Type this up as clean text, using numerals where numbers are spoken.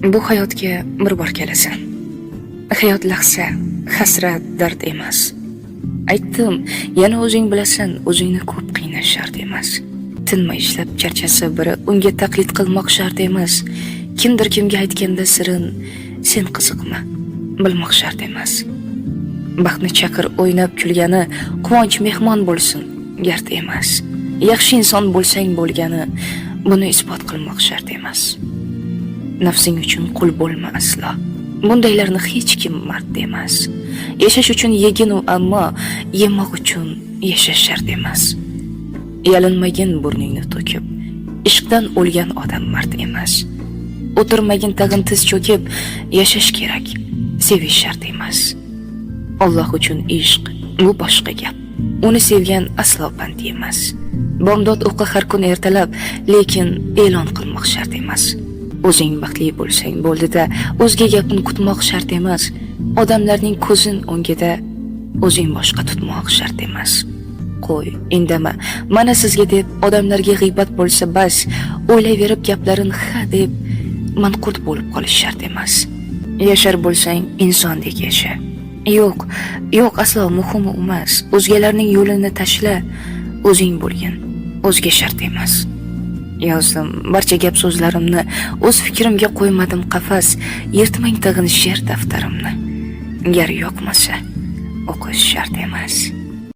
Bu hayotga bir bor kelasan. Hayot lahza, hasrat, dard emas. Aytdim, yana o'zing bilasan, o'zingni ko'p qiynash shart emas. Tinmay ishlab charchasa biri, unga taqlid qilmoq shart emas. Kimdir kimga aytganda sirin, sen qiziqma, bilmoq shart emas. Baxtni chaqir o'ynab kulgani, quvonch mehmon bo'lsin, gard emas. Yaxshi inson bo'lsang bo'lgani, buni isbot qilmoq shart emas. Nafsing uchun qul bo'lma aslo. Bundaylarni hech kim mard demas. Yashash uchun yegin u, ammo yemoq uchun yashash shart emas. Yalinmagin burningni to'kib, ishqdan o'lgan odam mard emas. O'tirmagin tag'in tiz cho'kib, yashash kerak, sevish shart emas. Alloh uchun ishq bu boshqa gap. Uni sevgan aslo pand emas. Bomdod o'qi har kun ertalab, lekin e'lon qilmoq shart emas. O'zing baxtli bo'lsang bo'ldida, o'zga gapini kutmoq shart emas. Odamlarning ko'zin o'ngida o'zing boshqa tutmoq shart emas. Qo'y, indama. Mana sizga deb odamlarga g'iybat bo'lsa bas, o'ylayverib gaplarin ha deb manqurt bo'lib qolish shart emas. Yashar bo'lsang insondek yasha. Yo'q, yo'q, aslo muhimi emas. O'zgalarning yo'lini tashla, o'zing bo'lgin. O'zga shart emas. Yozdim barcha gap so'zlarimni, o'z fikrimga qo'ymadim qafas, yirtmang tag'in she'r daftarimni. Gar yoqmasa, o'qish shart emas.